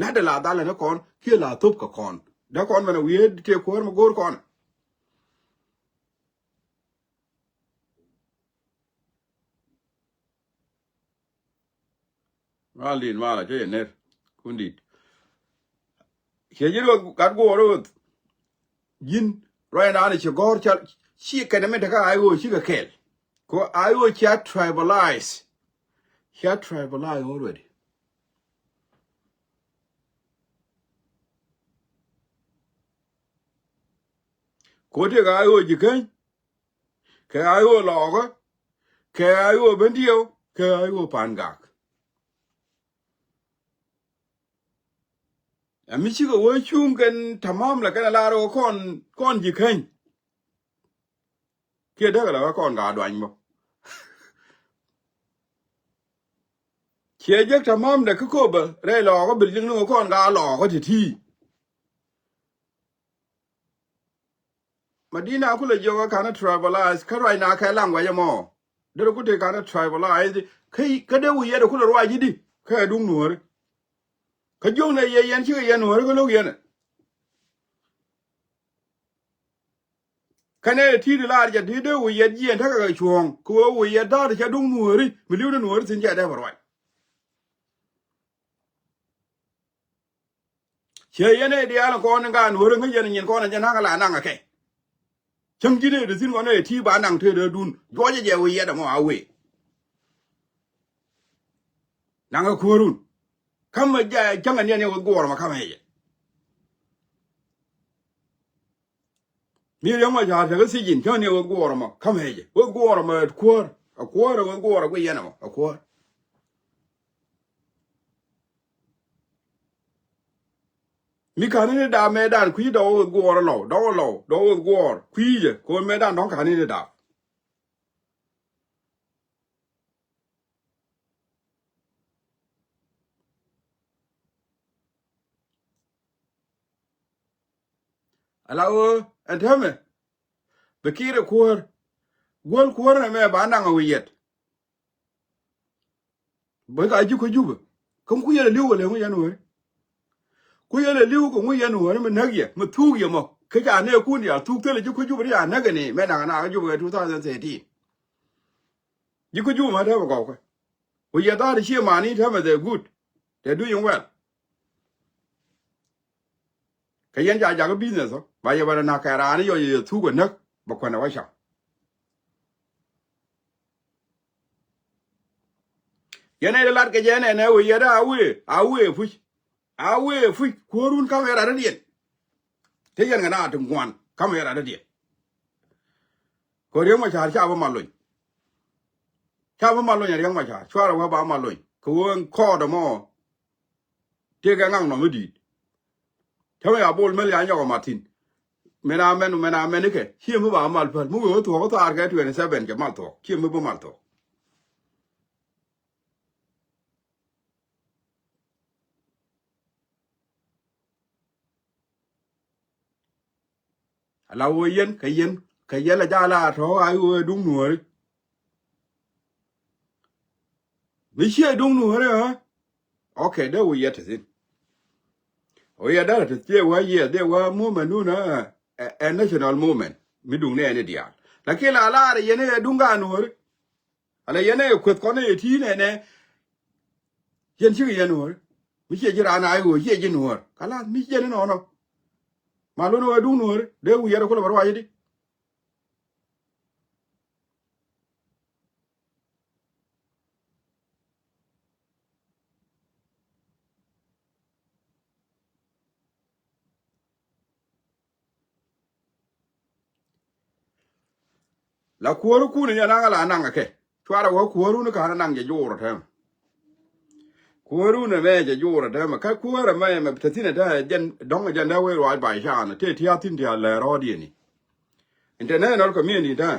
la̱tdɛ la dhalɛ ni kɔn kiɛ la thop kɛ kɔn. Dee kɔn mɛn a wiee tëë kuäär mi go̱o̱r kɔn. Mal dit mal a cä yɛ ner kun dit. Ciɛ ji̱ ruɔth gat guɔɔr ruɔth. Ji̱n ruac naan ci gɔ̱r ca ci kɛn min te kä a i̱ ɣöö cikɛ kɛl. Kɛ a i̱ ɣöö cia tribalize. Cia tribalize already. Kɛ ɣöö tëëk a i̱ ɣöö ji̱ käny. Kɛ a i̱ ɣöö lɔɔkä. Kɛ a i̱ ɣöö ben diɛw. Kɛ a i̱ ɣöö pa̱a̱n gak. Ɛ mi cikɛ wee cuŋ kɛn tamam lɛ kɛn ɛ lar ɣöö kɔn kɔn ji̱ käny. Kiɛ däk ɛ lɛ wee kɔn ka duany bä. Ciɛ jek tamam dɛ kä köpä rɛy lɔɔkä bil jiŋ ni ɣöö kɔn ka lɔɔkä ti̱ti̱. Madina kulɛ jiök ɛ ka̱n ɛ tribalize kä ruacna kɛ language ɛmɔ. Derɛ ku tëë ka̱n ɛ tribalize kä kä dee wi̱i̱ yɛt ɛ kulɛ ruac ji̱ di kä ɛ duŋ nuɔ̱ɔ̱ri. Kä jiök nɛ yɛ yɛn cikɛ yɛn nuɔ̱ɔ̱ri kä lo̱k yɛn ɛ. Kɛnɛ ɛ ti̱i̱t lar jɛ ti dee wi̱i̱ yɛt jiɛn tekɛ kɛ cuɔ̱ɔ̱ŋ kɛ ɣöö wi̱i̱ yɛt dha̱a̱r cɛ duŋ nuɔ̱ɔ̱ri mi li̱w ni nuɔ̱ɔ̱ri thi̱n cɛ dee bɛ ruac. Ciɛ yɛn ɛ diaal kɔn in ka nuɔ̱ɔ̱ri ŋäc yɛn nyin kɔn in jɛ na̱k la naŋ ɛ kɛ. Cäŋ ji̱n ëë ti thi̱n kɔn ëë ti ba naŋ tëëdädun juɔcɛ jɛ wi̱i̱ yɛt ɛmɔ a wëë. Naŋ ɛ kuäärun. Ka̱mɛ jɛ cäŋ ɛ niɛn yɛ weth guɔɔr ɛmɔ ka̱mɛ jɛ. Mi riäŋ ma ca̱a̱r cɛ kä thiec in cäŋ ɛ niɛn weth guɔɔr ɛmɔ ka̱mɛ jɛ weth guɔɔr ɛmɔ ɛ kuäär. Ɛ kuäär ɛ weth guɔɔr ɛ wi̱i̱ yɛn ɛmɔ ɛ kuäär. Mi ka̱n ni dap mëëdan kui̱ dɔk wä weth guɔɔr lɔw dɔk wä lɔw dɔk wä weth guɔɔr kui̱ jɛ ko̱n mëëdan dɔ̱ŋ ka̱n ni dap. Ala ɣöö ɛn täämɛ bi kiɛt ɛ kuäär. Guäl kuäär ɛmɛ ba naŋ ɛ wi̱i̱ yɛt. Bä ka ji̱ kä Jubɛ. Kä ŋu yɛn ɛ li̱w kɛ lɛ ŋu yɛn wääri. Ku yɛn ɛ li̱w kɛ ŋu yɛn wääri mi näk yɛ mi thuuk yɛ mɔ kä ca nɛɛkun diaal thuuk thilɛ ji̱ kä Jubɛ ri ca näk kɛ ni mɛ naŋ na kä Jubɛ kɛ two thousand thirteen. Ji̱ kä Jubɛ ma täämɛ gɔw kɛ. Ku yɛ dha̱a̱r cië mani täämɛ they're good. They're doing well. Kɛ yɛn ca jakä business ɔ ba yɛ bɛ rɛ nak kɛ raan yɔ yɛ thuk ɛ näk bɛ kuɛn ɛ wä cam. Yɛn ɛ lat kɛ jɛ nɛnɛ wee yɛ dee a wee a wee puc. A wee puc kuäärun ka̱mɛ ɛ rat dädiɛn. Te yɛn kɛ na ti ŋuan ka̱mɛ ɛ rat dädiɛn. Kɛ Riɛk Macar ca bä mal lony. Ca bä mal lony ɛ Riɛk Macar cuarɛ wee ba mal lony kɛ wee kɔɔt ɛmɔ. Tëëkɛ ŋaŋ nɔm mi di̱i̱t. Cä mi a Bol Mel ya nyɔk ɛ mat thi̱n. Mɛn a mɛn mɛn a mɛn ikɛ ciɛ mi ba mal päl mi wee wä thuɔ̱k kä thaar kɛ twenty seven cɛ mal thuɔ̱k ciɛ mi bi mal thuɔ̱k. Ala wee yɛn kɛ yɛn kɛ yɛn la jala tɔ̱ a i̱ wee duŋ nuɔ̱ɔ̱ri. Mi ciɛ duŋ nuɔ̱ɔ̱ri ɣä. Okay dee wee yɛ te thi̱n. Wee yɛ dee te thi̱n wee yɛ dee wee movement dun ɛ ɛ national movement mi duŋ nɛ ni diaal. Lakin la lar yɛn ɛ duŋ ka nuɔ̱ɔ̱ri. Ala yɛn ɛ kueth kɔn ɛ ti nɛnɛ. Yɛn cikɛ yɛn nuɔ̱ɔ̱ri. Mi ciɛ ji̱ raan a i̱ wee ciɛ ji̱ nuɔ̱ɔ̱r kala mi ciɛ ni nɔnɔ. Ma lon wee duŋ nuɔ̱ɔ̱ri dee wee yɛ dee kulɛ bɛ ruac di. La kuäärikun in yɛ naŋ ala naŋ kɛ cuarɛ wä kuäärun ka̱n naŋ jɛ juurɛ tɛmɛ. Kuäärun ɛmɛ jɛ juurɛ tɛmɛ kä kuäärɛ mɛ mɛ te thi̱n ɛ te jɛn dɔ̱ŋ jɛn dee wee ruac ba ican te tia̱a̱ thi̱n tia̱a̱ lɛ rɔɔdiɛni. International community te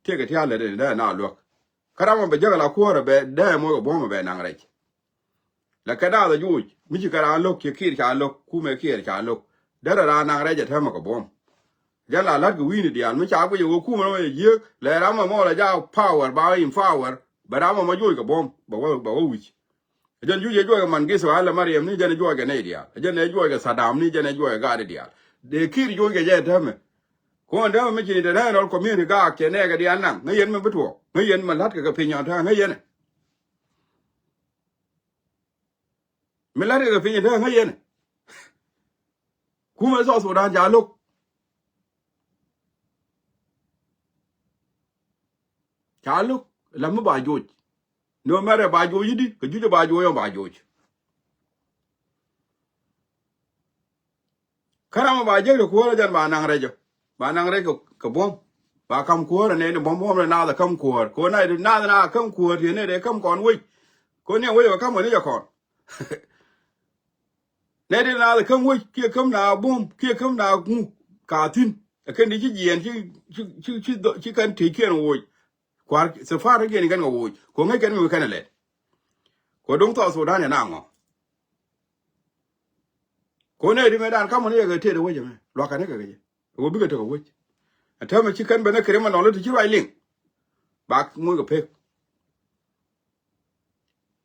tiekɛ tia̱a̱ lɛ dee na luäk. Kä ram mɔ bɛ jäk ala kuäärɛ bɛ dee mɔ kɛ buɔ̱mɛ bɛ naŋ rɛc. Lɛ kɛ da̱a̱th a juuc mi ci kɛ raan lo̱k ciɛ kiɛɛr ca lo̱k kumɛ kiɛɛr ca lo̱k. Derɛ raan naŋ rɛc ɛ täämɛ kɛ buɔ̱m. Jɛn la la̱t kɛ wi̱i̱ni diaal mi ca guic ɛ wä kumɛ nɔmɔ yɛ jiääk lɛ ram ɛmɔ la ja power ba in power bɛ ram ɛmɔ juuc kɛ buɔ̱m bɛ wä bɛ wä wi̱c. Jɛn juc ɛ juɔc kɛ Mengistu Haile Mariam ni jɛn ɛ juɔc kɛ nɛy diaal. Jɛn ɛ juɔc kɛ Saddam ni jɛn ɛ juɔc kɛ gaat diaal. Dee Kiir juɔc kɛ jɛ täämɛ. Kɔn täämɛ mi ci international community gaak cɛ nɛɛkɛ diaal naŋ. Ŋäc yɛn mi bi tuɔɔk. Ŋäc yɛn mi la̱tkɛ kɛ piny ɔ täämɛ ŋäc yɛn. Mi la̱tkɛ kɛ piny ɔ täämɛ ŋäc yɛn. Kumɛ South Sudan ca lo̱k. Ca lo̱k. La mi ba joc. No matter ba joc i̱di, kɛ juc ba joc ɔ ba joc. Kä ram ba jek ti kuäärä jɛn ba naŋ rɛc ɔ. Ba naŋ rɛc kɛ, kɛ buɔ̱m. Ba ka̱m kuäärä nɛy ni buɔ̱m buɔ̱m ni naath ɛ ka̱m kuäär. Kɛ ɣöö naath, naath naath ɛ ka̱m kuäär ti nɛy dee ka̱m kɔn wec. Kɛ ɣöö ni wec ɛ ka̱m kɛ ni jɛ kɔn. Nɛy ti naath ɛ ka̱m wec kiɛ ka̱m na buɔ̱m kiɛ ka̱m na ŋu ka thi̱n. Ɛ kɛn di ci jiɛɛn ci, ci, ci, ci, ci kɛn tëëkiɛn woc. Kua̱r safar kiɛn kɛn kɛ woc. Kɛ ŋäc kɛn mi kɛn ɛ lɛt. Kɛ do̱ŋ South Sudan ɛ na ŋɔ. Kɛ ɣöö nɛy ti mëëdan ka̱m ɣän i̱ yɛ kɛ tëëdɛ wec ɛmɛ luakä ni kɛ kɛ jɛ. Ɛ ɣöö bikɛ tekɛ wec. Ɛ täämɛ ci kɛn ben ɛ criminal ti ci ruac liŋ. Ba muc kɛ pek.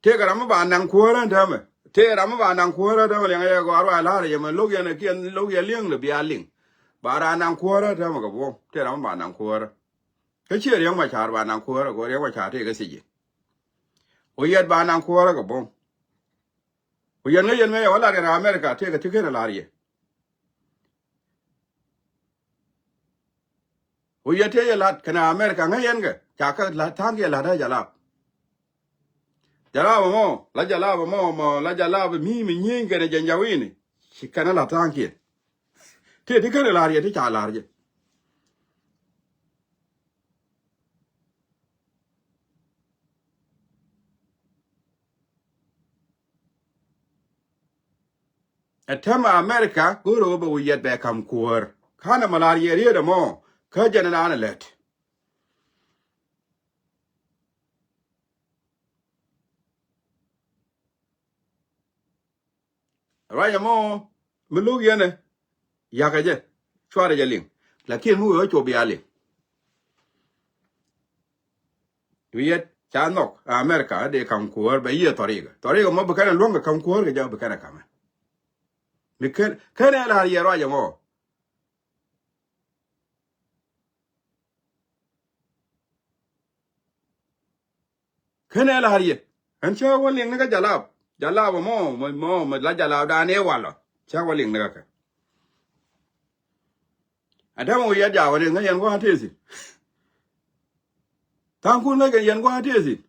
Tëëkɛ ram mi ba naŋ kuäärä täämɛ. Tëëkɛ ram mi ba naŋ kuäärä täämɛ liɛŋɛ yɛ gɔaa ruac la̱rä yɛ mɛ lo̱k yɛn ɛ kiɛn lo̱k yɛ liŋ lɛ bia liŋ. Ba raan naŋ kuäärä täämɛ kɛ buɔ̱m. Tëëkɛ ram mi ba naŋ kuäärä. Kä ciɛ Riɛk Macar ba naŋ kuäärä kɛ ɣöö Riɛk Macar tëëkɛ thijin. Ɣöö yɛt ba naŋ kuäärä kɛ buɔ̱m. Ku yɛn ŋäc yɛn ŋäc yɛ wä lat kɛnɛ America tëëkɛ ti ken ɛ la̱r yɛ. Ku yɛ tëë yɛ lat kɛnɛ America ŋäc yɛn kɛ ca kä la tha̱a̱ŋ kiɛ la̱t ɛ jalap. Jalap ɛmɔ la jalap ɛmɔ mɔ la jalap mi mi nyieeny kɛnɛ jɛn jawini. Ci kɛnɛ la tha̱a̱ŋ kiɛ. Tëë ti ken ɛ la̱r yɛ ti ca la̱r jɛ. Ɛ täämɛ America go̱o̱rɛ ɣöö bɛ wi̱i̱ yɛt bɛ ka̱m kuäär. Ka̱n ɛmɔ la̱r yɛ riet ɛmɔ kä jɛn ɛn an ɛ lät. Ruac ɛmɔ mi lo̱k yɛn ɛ yakä jɛ cuarɛ jɛ liŋ. Lakin mi wee wä cop bia liŋ. Wi̱i̱ yɛt ca nhɔk America dee ka̱m kuäär bɛ yiëë thɔrikä. Thɔrikä mɔ bi kɛn ɛ luäŋ kɛ ka̱m kuäär kɛ jɛ bi kɛn ɛ ka̱mɛ. Mi kɛn kɛn ɛ la̱r yɛ ruac ɛmɔ. Ken ɛ la̱r yɛ. Ɛn cä wä liŋ ni kä jalap. Jalap mɔ mɔ mɔ la jalap dan ɛ walɔ. Cä wä liŋ ni kä kɛ. Ɛ dämɛ wä yɛt jakä ni ŋäc yɛn gua̱a̱th tëë thi̱n. Tha̱a̱ŋkun ŋäc kɛ yɛn gua̱a̱th tëë thi̱n.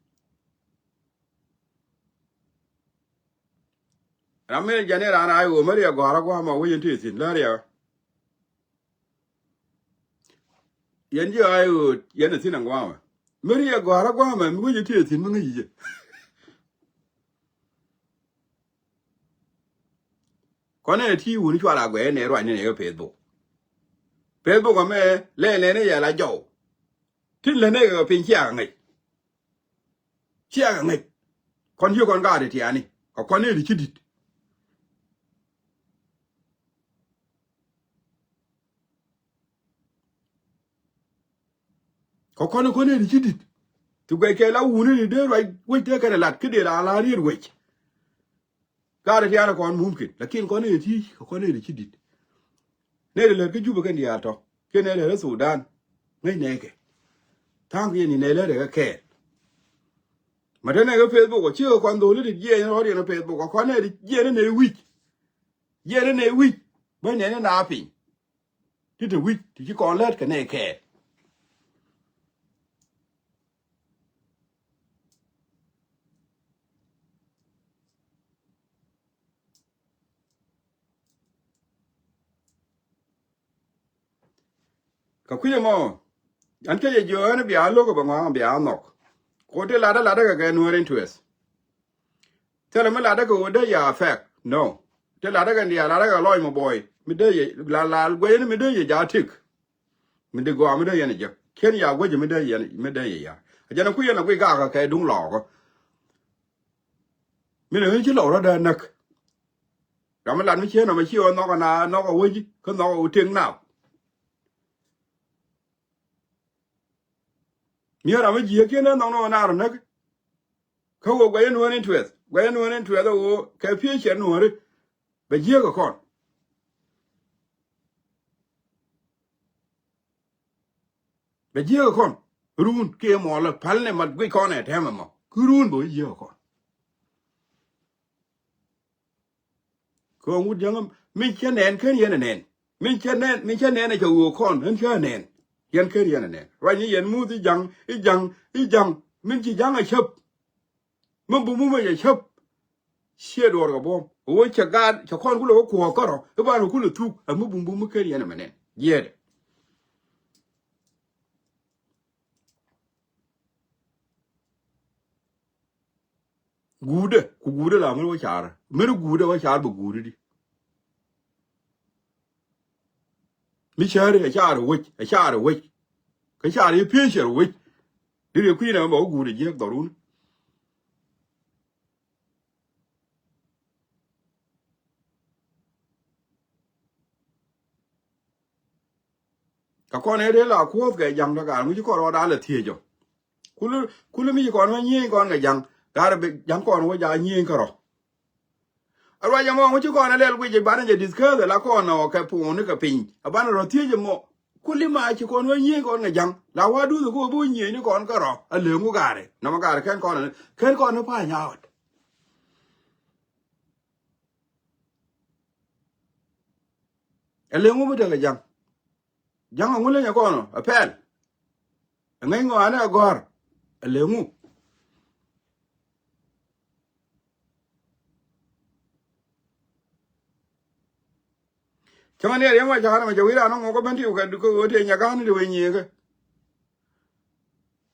Ram mi jɛn i̱ raan a i̱ ɣöö mi riɛk gɔ̱a̱rä gua̱a̱th mɔ wec yɛn tëë thi̱n lär yɛ. Yɛn ji̱ a i̱ ɣöö yɛn ɛ thi̱n ɛ gua̱a̱th mɛ mi riɛk gɔ̱a̱rä gua̱a̱th mɛ mi wec yɛn tëë thi̱n mi ŋäc yic jɛ. Kɔn ɛ ti wuni cual a guɛy ɛ nɛ ruacni nɛ kɛ Facebook. Facebook ɛmɛ lɛ nɛ ni yɛ la jɔw. Tin lɛ nɛ kɛ piny ciakɛ ŋäc. Ciakɛ ŋäc. Kɔn ci kɔn gaat ɛ tiani kɛ kɔn ɛ ti ci di̱t. Kɛ kɔn kɔn ëë ti ci di̱t. Ti guɛc kɛ la wuni ni dee ruac wec tëë kɛn ɛ lat kä dee la la riet wec. Gaat ɛ tiaarɛ kɔn mumkin lakin kɔn ëë ti kɛ kɔn ëë ti ci di̱t. Nɛy ti lät kä Jubɛ kɛn diaal tɔ kiɛ nɛy lät kä Thudan. Ŋäc nɛɛkɛ tha̱a̱ŋ kiɛ ni nɛy lät ɛ kɛ kɛɛl. Ma te nɛy kä Facebook ɔ cikɛ kɔn dholi ti jiɛɛny rɔɔd yɛn kä Facebook ɔ kɔn ëë ti jiɛɛn ni nɛy wi̱c. Jiɛɛn ni nɛy wi̱c bä nɛy ni na piny. Ti te wi̱c ti ci kɔn lät kɛ nɛy kɛɛl. Kɛ kui̱c ɛmɔ an cä jɛ jiök ɛn bia lo̱k ɛ bɛ ŋɔaŋ bia nhɔk. Ku ti latdä latdä kɛ kɛ nueer in tueth. Thilɛ mi latdä kɛ ɣöö dee ya affect no. Ti latdä kɛ diaal latdä kɛ lɔc mɔ buɔy mi dee yɛ la la guecni mi dee yɛ ja tik. Mi dee gɔaa mi dee yɛn ɛ jek kiɛn ya guecɛ mi dee yɛn mi dee yɛ ya. A jɛn ɛ kui̱ yɛn ɛ guic gakä kɛ duŋ lɔɔkä. Mi ni ɣän ci lɔk rɔ̱dä näk. Ram mi lat mi cieen ɔmɛ ci ɣän nhɔk ɛ na nhɔk ɛ wec kä nhɔk ɛ wä tëk naath. Mi ɣän ram mi jiääk cieen ɛ nhɔk ni ɣän naar ɛ näk. Kä wä guɛc ɛn ɣän in tueth. Guɛy nuɔ̱ɔ̱ri in tuɛth ɛ ɣöö kɛ pi̱eec cɛ nuɔ̱ɔ̱ri. Bɛ jiääk ɛ kɔn. Bɛ jiääk ɛ kɔn. Run kiɛ muɔlä pälnɛ mat guic kɔn ɛ tɛmɛ mɔ. Ki run bɛ wä jiääk ɛ kɔn. Kɛ ɣöö ŋut jäŋä mi cä nɛn ken yɛn ɛ nɛn. Mi cä nɛn, mi cä nɛn ɛ cɛ ɣöö kɔn ɣän cä nɛn. Yɛn ken yɛn ɛ nɛn. Ruacni yɛn muth i̱ ja̱ŋ, i̱ ja̱ŋ, i̱ ja̱ŋ. Min ci ja̱ŋ ɛ cäp. Min bumbu mi cɛ cäp. Ciɛ duɔɔr kɛ buɔ̱m. Ɣöö cɛ gaat, cɛ kɔn kulɛ wä kuɔɔk kärɔ. I̱ banɛ kulɛ thuk. Ɛ mi bumbu mi ken yɛn ɛmɛ nɛn. Jiɛɛdɛ. Guudɛ, ku guudɛ la mɛn wä caarä. Mɛn guudɛ wä caarä bɛ guudɛ di. Mi cääri ɛ caarɛ wec, ɛ caarɛ wec. Kä caarɛ i̱ pi̱eec cɛ rɛ wec. Di riɛ kui̱n ɛmɛ bɛ wä guudɛ jiäk dhɔrun. Kä kɔn ɛ dee la kuɔth kɛ ja̱ŋ tɔ gaa ŋuci kɔn rɔɔdan lɛ thiec ɔ. Kul, kul mi ci kɔn wä nyieny kɔn kɛ ja̱ŋ. Gaa rɛ bi ja̱ŋ kɔn wä ja nyieny kärɔ. A ruac ɛmɔ ŋuci kɔn ɛ lɛl guic i̱ banɛ jɛ discuss ɛ la kɔn ɔ kɛ puuni kɛ piny. A banɛ rɔ thiec ɛmɔ. Kul ma ci kɔn wä nyieny kɔn kɛ ja̱ŋ. La wa duth ɛ ko bi wä nyieny ni kɔn kärɔ. A leŋu gaari. Nɔmɔ gaari ken kɔn ɛ, ken kɔn ɛ pa̱ny a ɣɔt. Ɛ leŋu bi tekɛ ja̱ŋ. Ja̱ŋ ɛŋu lenyɛ kɔn ɔ? Ɛ pɛl. Ɛ ŋäc ŋɔaani ɛ gɔ̱r. Ɛ leŋu. Cäŋɛ ni ɛ riɛŋ ma ca̱rä mɛ cɛ wi̱i̱ raan ɛ ŋuɔk ɛ ben tiw kɛ ɣöö tëë nyɛ ga̱a̱n ni ti wee nyiëëkä.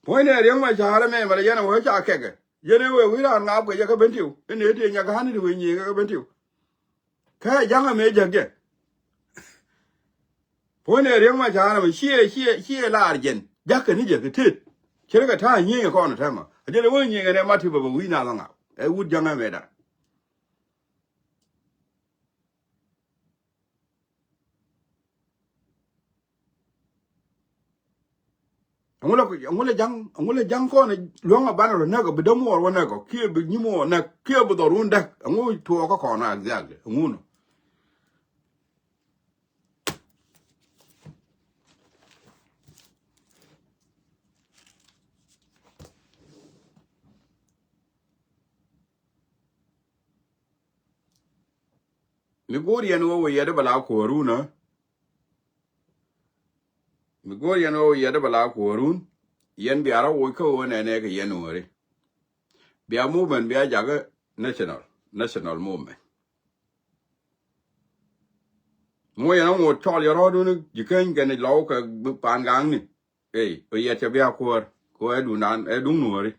Puɔ̱nydɛ riäŋ ma ca̱rä mɛ mɛ lɛ yɛn ɛ wee ca kɛkɛ. Yɛn ɛ wee wi̱i̱ raan ŋaap kɛ jɛ kä ben tiw. Inɛ tëë nyɛ ga̱a̱n ni ti wee nyiëëkä kä ben tiw. Kä ja̱ŋ ɛmɛ jäk jɛ. Puɔ̱nydɛ riäŋ ma ca̱rä mɛ ciɛ, ciɛ, ciɛ laar jɛn. Ja̱k kɛ ni jɛ kɛ tet. Cɛ rɛ kɛ ta̱a̱ nyiëëŋ ɛ kɔn ɛ tɛmɛ. A jɛn ɛ wee nyiëëŋ ɛ nɛ ma ti bɛ bɛ wi̱i̱ naath ɛ ŋaap. Ɛ wut ja̱ŋ ɛmɛ da̱. Ɛŋu lɛ, ɛŋu lɛ ja̱ŋ, ɛŋu lɛ ja̱ŋ kɔn luäŋ a banɛ rɔ näk ɔ bi dämuɔɔr wä näk ɔ kiɛ bi nyimuɔɔr näk kiɛ bi dhɔrun däk. Ɛŋu tuɔɔkä kɔn a exactly ɛŋu nɔ. Mi go̱o̱r yɛn ɣöö wä yɛt bɛ la kuäärun ɛ. Mi go̱o̱r yɛn ɣöö yɛt bɛ la kuäärun. Yɛn bia rɔ woc kä ɣöö nɛnɛ kɛ yɛn wääri. Bia movement bia jakä national, national movement. Mi wä yɛn ɣöö ŋot cɔl yɛ rɔɔdun ji̱ keny kɛn lɔw kɛ paan gaŋni. Ey, wä yɛt cɛ bia kuäär kɛ ɣöö ɛ duŋdan ɛ duŋ nuääri.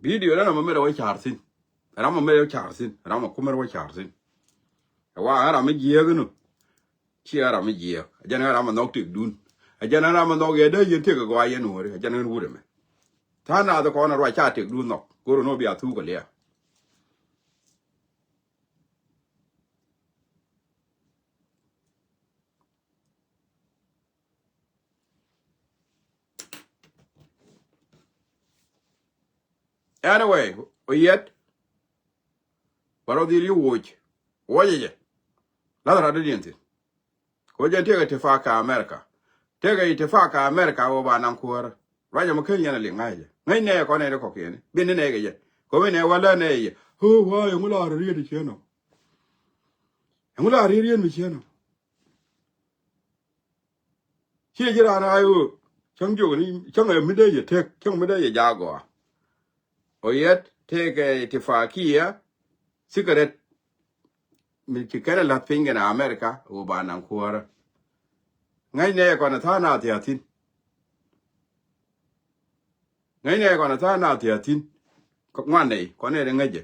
Video dan a ma mɛrɛ wä car thi̱n. Ram a mɛrɛ wä car thi̱n. Ram a kumɛrɛ wä car thi̱n. Ɛ wa ram mi jiɛk inɔ. Ci ram mi jiɛk. A jɛn ram a nhɔk tëkdun. A jɛn ram a nhɔk yɛ dee yɛn tëk a gɔaa yɛn wääri. A jɛn ɣän wut ɛmɛ. Tha̱a̱ŋ naath kɔn a ruac ca tëkdun nhɔk. Go̱r inɔ bia thuk a lia̱a̱. Anyway, ɔ yɛt. Bä rɔ dhil yi woc. Woc jɛ. Lath rat di diɛn thin. Ko jɛ tekɛ itifak ka America. Tekɛ itifak ka America wä ba naŋ kuäärä. Ruac ɛmɔ ken yɛn a liŋ ŋa̱c jɛ. Ŋäc nɛ kɔn nɛ ri kɔk yɛn. Bin ni nɛ kɛ jɛ. Ko mi nɛ wä lä nɛ jɛ. Ɣöö wa ɛŋu la ri riet i̱ ciɛ nɔ. Ɛŋu la ri riet mi ciɛ nɔ. Ciɛ ji̱ raan a ɣöö cäŋ jiök ni cäŋ ɛ mi dee yɛ tek cäŋ mi dee yɛ jaak gɔaa. Ɔ yɛt tekɛ itifakiya secret mi ci kɛn ɛ la̱th piny kɛn America ɣöö ba naŋ kuäärä. Ŋäcnɛ kɔn ɛ tha̱a̱ŋ na thia̱a̱ thi̱n. Ŋäcnɛ kɔn ɛ tha̱a̱ŋ na thia̱a̱ thi̱n. Ŋuan nɛy kɔn ɛ ri ŋäcɛ.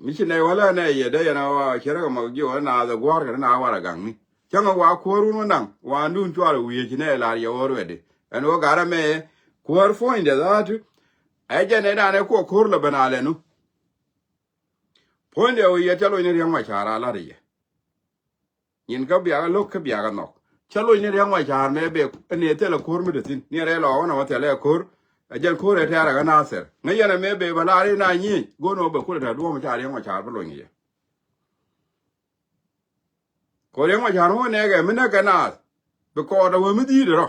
Mi ci nɛy wälä nɛ yɛ dee yɛn a wa cɛ rɛ kɛ mɔk ji̱ wä naath ɛ gua̱a̱r kɛ naath warɛgakni. Cäŋ ɛ wa kuäär wun wä naŋ wandun cuarɛ wiee ci nɛy lar yɛ wä ruɛdi. Ɛn wä garɛ mɛ kuäär puɔ̱nydɛ dhaatu. Ɛ jɛn ɛ naan ɛ kuɔ ko̱r lɛ ben a lɛnu. Puɔ̱nydɛ wä yɛ cä loc ni Riɛk Macar a la̱t yɛ. Nyin kä biakä lo̱k kä biakä nhɔk. Cä loc ni Riɛk Macar mëë bëë ni thilɛ ko̱r mi te thi̱n. Ni rɛy lɔɔk ɣän ɛ wä thilɛ ko̱r. Ɛ jɛn ko̱r ɛ tɛ̈rɛ kä Nathir. Ŋäc yɛn ɛ mëë bëë bä laar i̱ na nyiec. Go̱n ɛ wä bɛ kulɛ tɛ̈r duɔ̱ɔ̱m ca Riɛk Macar bä loc ni jɛ. Kɛ Riɛk Macar ŋuɔ̱t nɛɛkɛ mi näk kɛ naath. Bi kɔɔt ɛ wee mi dhi̱i̱t rɔ.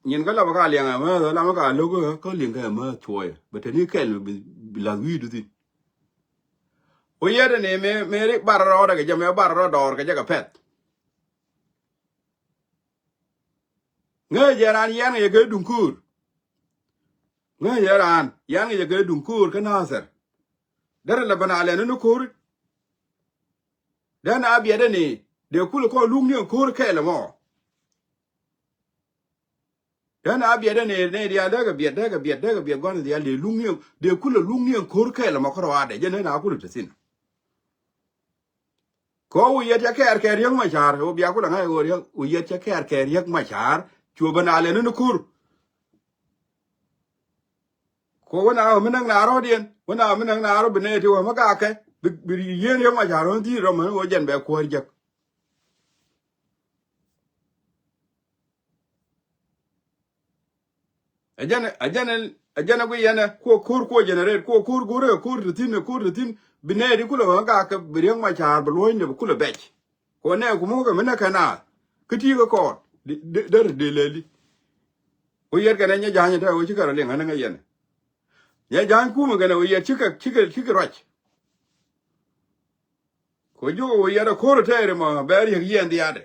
Nyin kä lapä ka liɛŋ ɛmääth ɛ lamä ka lo̱k kä liɛŋ kɛ ɛmääth cuɔyɛ bɛ te ni kɛl bi lath wi̱i̱du thi̱n. Ku yɛt ɛn mëë mëë ri bar rɔɔdɛ kɛ jɛ mëë bar rɔɔd dɔɔr kɛ jɛ kɛ pɛth. Ŋäcɛ jɛ raan yɛn kɛ jɛ kɛ duŋ köör. Ŋäcɛ jɛ raan yɛn kɛ jɛ kɛ duŋ köör kä Nathir. Derɛ lɛ ben a lɛn ni ko̱ri. Dɛn a biɛt ɛn i̱ dee kulɛ kɔn luk ni ɛn ko̱ri kɛɛl ɛmɔ. Dɛn a biɛt ɛn i̱ nɛy diaal dee kɛ biɛt dee kɛ biɛt dee kɛ biɛt gua̱n diaal dee luk ni ɛn dee kulɛ luk ni ɛn ko̱ri kɛɛl ɛmɔ kärɔaadɛ jɛ nɛn a kulɛ te thi̱n. Kɛ ɣöö wi̱i̱ yɛt cɛ kɛɛr kɛ Riɛk Macar ɣöö bia kulɛ ŋa̱c ɣöö Riɛk wi̱i̱ yɛt cɛ kɛɛr kɛ Riɛk Macar. Cuɛ ben a lɛn ni ko̱r. Ko wä na mi näk na rɔ̱diɛn wä na mi näk na rɔ̱ bi nɛy ti wä mi gakɛ bi bi yien Riɛk Macar wä dhi̱i̱t rɔ män wä jɛn bɛ kuäär jek. Ɛ jɛn ɛ jɛn ɛ jɛn ɛ gui yɛn ɛ kuɔ ko̱r kuɔ generate kuɔ ko̱r go̱r ɛ ko̱r ti thi̱n ɛ ko̱r ti thi̱n bi nɛy ti kulɛ wä mi gakɛ bi Riɛk Macar bi luɔ̱cnɛ bi kulɛ bɛc. Kɛ ɣöö nɛɛku mi wä kɛ mi näk kɛ naath kä ti̱i̱ kɛ kɔɔt. Dee dee dee lɛli. Ku yɛt kɛnɛ nyɛ ja̱a̱ny ɛ tɛ̈ ɣöö ci kɛ rɔ liŋ ɣän ɛ ŋäc yɛn ɛ. Nyɛ ja̱a̱ny kumɛ kɛnɛ ɣöö yɛt cikɛ cikɛ cikɛ ruac. Kɛ ɣöö jiök ɛ ɣöö yɛt ɛ ko̱r ɛ tɛɛri mɔ bɛ Riɛk yiɛn dhiaadɛ.